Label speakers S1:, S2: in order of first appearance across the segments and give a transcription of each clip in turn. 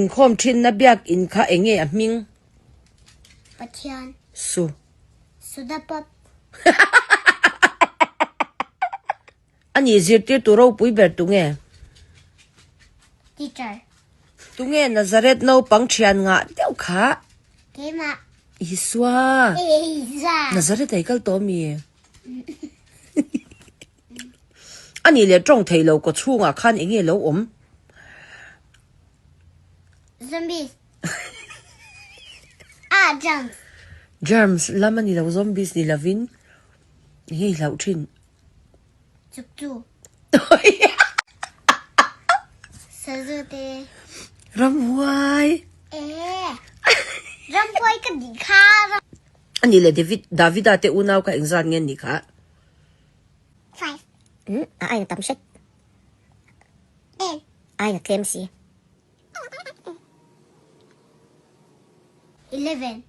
S1: Inkhawm thinna biakin kha enge a hming?
S2: Pathian.
S1: Su.
S2: Soda pop.
S1: Ani zirtirtu ropui ber tunge?
S2: Teacher.
S1: Tunge Nazareth naupang thian ngah deuh kha?
S2: Keimah.
S1: Isua.
S2: Isua.
S1: Nazareth ei kal tawh mi? Ani leh tawng theih lo kaw chhungah khan enge lo awm?
S2: Zombies. Ah, germs.
S1: Germs lam a ni lo, zombies ni lovin enge i hlauh thin?
S2: Chukchu. Sazu te.
S1: Ramhuai.
S2: Eh. Ramhuai ka nih kha.
S1: Ani leh David, Davida te unau kha engzat nge an nih kha?
S2: 5.
S3: Umm a aina tam hret.
S2: 10.
S3: Aina tlem si.
S2: 11.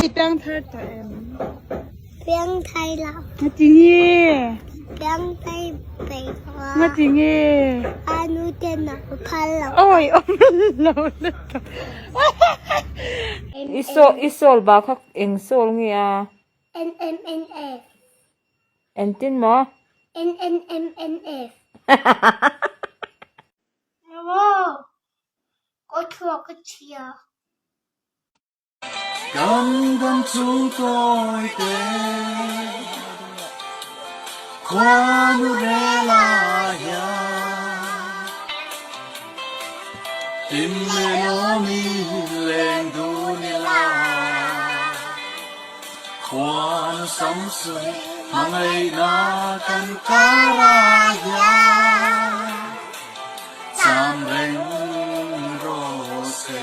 S4: I piangthar tawh em?
S2: Piangthar lo.
S4: Ngati nge?
S2: Piangthar peih lo a.
S4: Ngati nge?
S2: A nu ten a phal lo.
S4: Awi awm lo lutuk.
S5: I sawl i sawl bak kha eng sawl nge a?
S2: NMNF.
S5: Engtin maw?
S2: NNMNF. Maw ka thluak a chhia.
S6: Kan dam chung tawi te khuanu rel ah hian Hlim le lawmin leng dun ila Khuanu samsui hmangaihna kan kar ah hian Cham reng rawh se.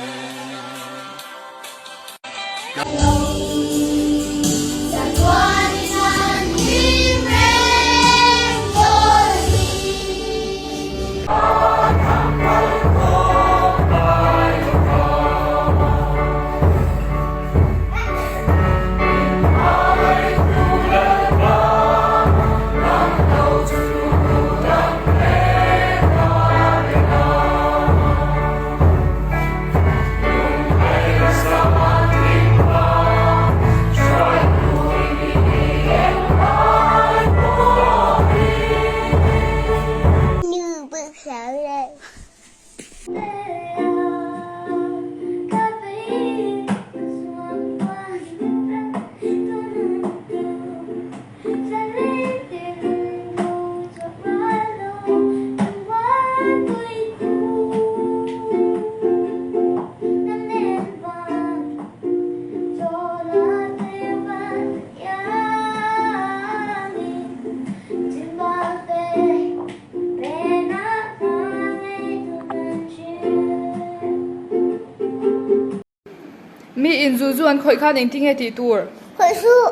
S4: Mi in zu zu an khawih khan engtin nge tih tur?
S2: Khawih suh.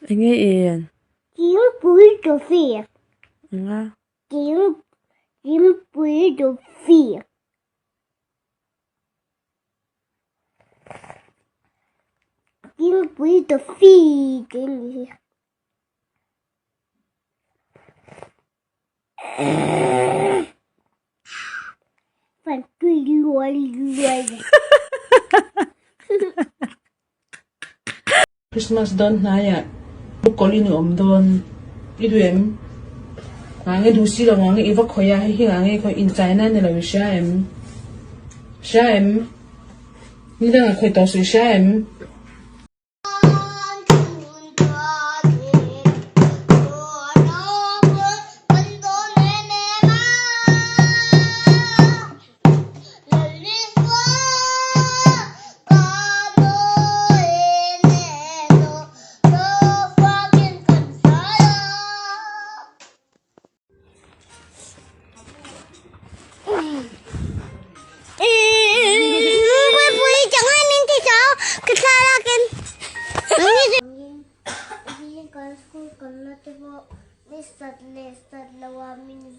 S1: Enge in?
S2: Thingpui coffee.
S1: Enga?
S2: Thing thingpui coffee. Thingpui coffee tih a ni hi. Fan tui luai luai.
S7: Christmas dawn hnaiah kawlh in i awm dawn i duh em? Ngange duh si lo ngange i va khawih a hei hi ngange i khawih inchaina a ni lo i hria em? Hria em? Ni dangah khawih tawh suh i hria em?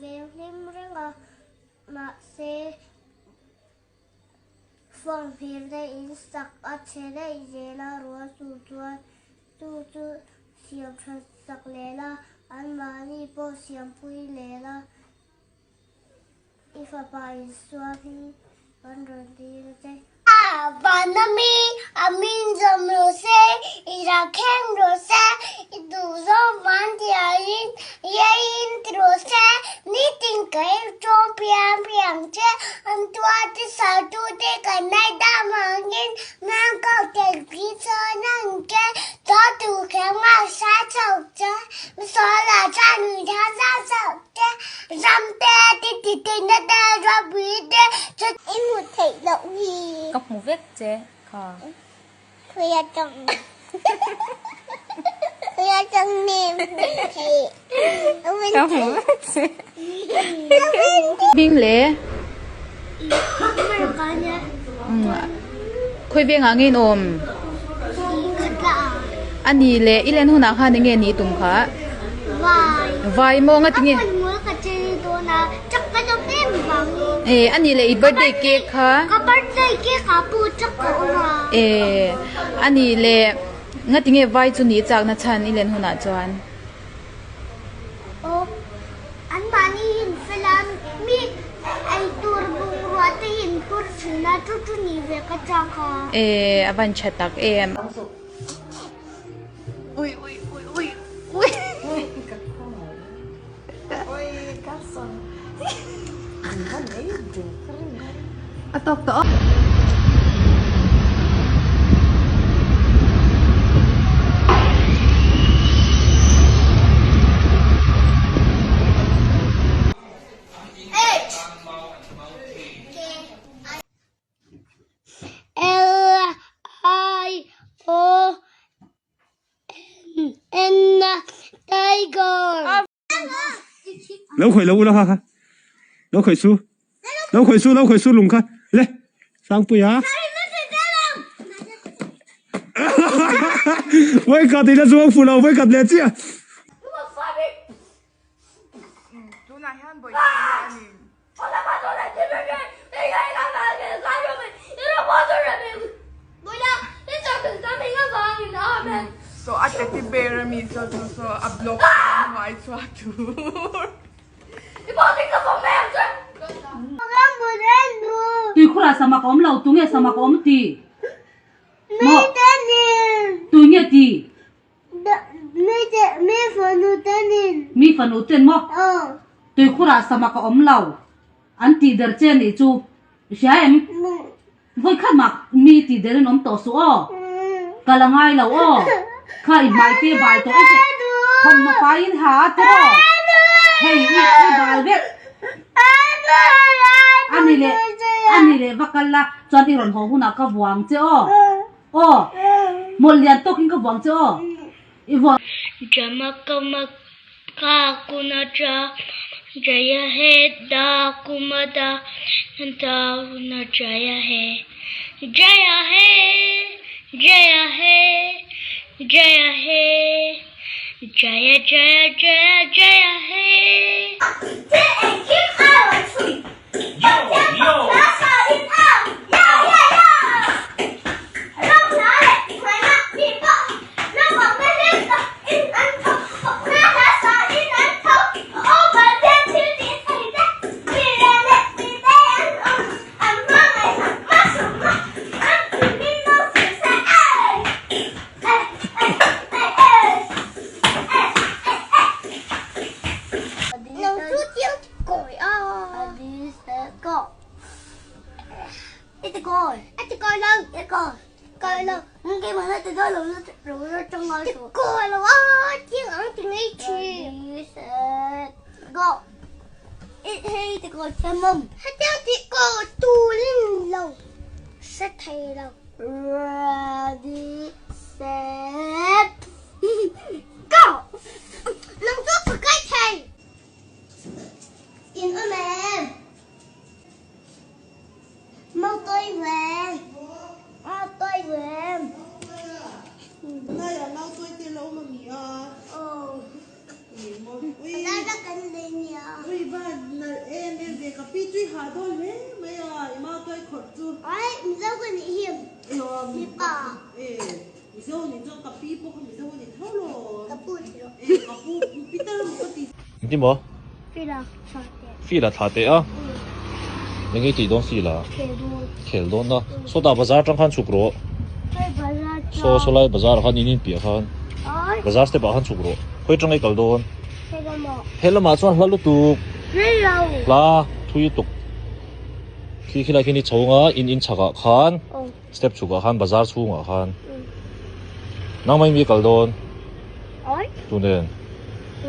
S2: venghlim reng a, mahse Fawng hlir te in sak a chhe daih zel a, rual tur chuan chu chu siam that sak lel a, anmahni pawh siampui lel a, i fapa Isua hming kan rawn dil a che. Vana mi a min zawm rawh se, i rak kheng rawh se, i duhzawm van thiahin iaiin ti rawh se, nitin ka en tawng piang piang che, an tuate sartute kan ngaidam angin nang kau tel pi chuan ang che, chaw tur kher nghal sa chho che, misuala chuan nui thang zau zau che, ram te ti ti ti na te ropui te chu i hmu theih loh hi.
S8: Ka hmu vek che kha.
S2: Khawi atang Khawi atang nge hmu theih.
S8: Ka hmu vek che.
S4: Hming le. Khawi vengah nge in awm? A ni le i len hunah khan enge ni tum kha?
S2: Vai.
S4: Vai maw nga tinge? E a ni le i birthday cake kha?
S2: Ka birthday cake ah pawh chak ka awm a.
S4: E a ni le nga tinge vai chu ni chak na chhan i len hunah chuan?
S2: Aw, anmahni hi in fel a, mi eitur bungrua te hi in phur thin a, chu chu ni ve ka chak a.
S4: E, a van tha tak em.
S1: Ui ui ui ui ui. Ka khawngaih. Ui ka sawn. An van ei duh ka ring a.
S4: A tawk tawh.
S2: H K L I O N N Tiger.
S9: Lo khawih lo ula kha kha lo khawih su lo khawih su lo khawih su lung kha le Sangpuia Vawikhat ila zuang fu lo vawikhat leh chiah.
S10: So a teddy bear ami chuan chu saw a block an hnuai chhuak tur.
S11: Tuikhurah samak a awm lo, tunge samak a awm ti? Maw? Tui nge ti? Mi fanu ten maw? Tuikhurah samak a awm lo an tih der che nih chu i hria em? Vawi khat mah mi tih der in awm tawh suh aw. Ka la ngai lo aw. Kha i hmai te bal tawh e che. Thawmhnaw fai in ha a tiraw? Hei i i bal vek. Ani leh ani leh va kal la chuan i rawn haw hunah ka vuang che aw. Aw mawlh lian tawkin ka vuang che aw i vuang.
S2: Jaya he da kumada da jaya he Jaya he Jaya he Jaya he Jaya Jaya Jaya Jaya he. Ready, set, go! Nang chu ka kai thei! In awm em? Mau tôi về. Mau tôi về.
S7: Laiah mau tôi te lo awm a mi a.
S2: Aw.
S7: Ui.
S2: Lai la kan nei nia.
S7: Ui van. Ka pi chu i hah dawn hle mai a, i mautuai khawrh chu.
S2: Ai, Mizo ka nih hi. Mipa.
S7: E, Mizo nih chuan ka pi pawh kha Mizo a ni tho lo.
S2: Ka pu ti rawh.
S7: E, ka pu Peter maw ka ti.
S12: Engti maw?
S2: Fila thla teh.
S12: Fila thla teh a? Eng nge tih dawn fila?
S2: Khel dawn.
S12: Khel dawn a. Sawtah bazar atang khan chhuk rawh.
S2: Hei bazar tang.
S12: Saw sawlai bazar ah khan in inpiah khan.
S2: Ai.
S12: Bazar step ah khan chhuk rawh. Khawi atang nge kal dawn?
S2: He lamah.
S12: He lamah chuan hla lutuk.
S2: Hla lo.
S12: Hla thui lutuk. Khi khilai khi ni chho anga in in chhakah khan step chhukah khan bazar chhungah khan nangmah in mi kal dawn.
S2: Ai.
S12: Tu nen.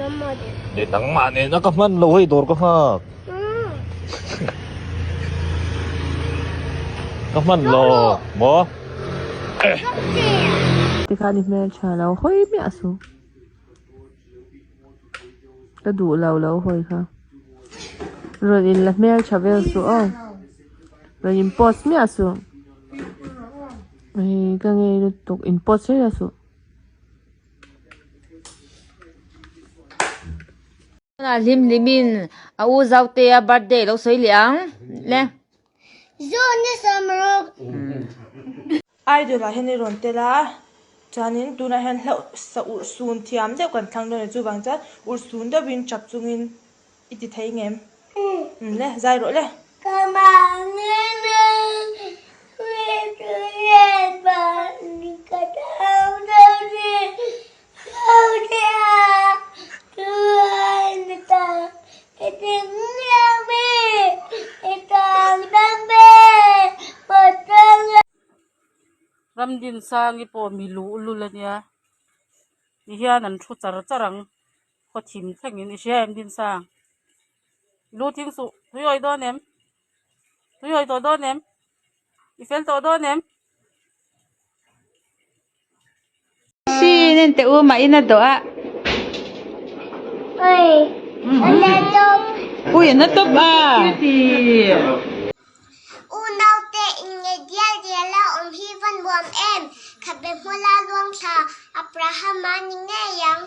S2: Nangmah nen.
S12: Ne nangmah nen a ka hman lo hei dawr ka nghak. Ka hman lo maw.
S7: Tikhan i hmeltha lo hawi miah suh. Ka duh lo lo hawi kha. Rawn in la hmel tha vel suh aw. Rawn in post miah suh. Hei ka ngei lutuk in post reng suh.
S4: Tunah hlim hlimin a u Zautea birthday lo sawi leh ang le.
S2: Zone samruk.
S13: Idol ah hian i rawn tel a, chuanin tunah hian hlauh sa urhsun thiam deuh kan thlang dawn a ni chuvang chuan urhsun deuhin tap chungin i ti thei ngem? Umm le, zai rawh le.
S11: Ramdinsangi pawh mi luhlul a nia ti hian an thu char char ang khaw thim thlengin i hria em Dinsang lu thing suh tui awih dawn em tui awih tawh dawn em i fel tawh dawn em.
S4: Sin en teh u mah in a dawh a.
S2: Ui a tawp.
S4: Ui a tawp a.
S2: Unaute inngeih dial dial a awm hi va nuam em? Khabe hmula luangthla Abrahama ni ngei ang.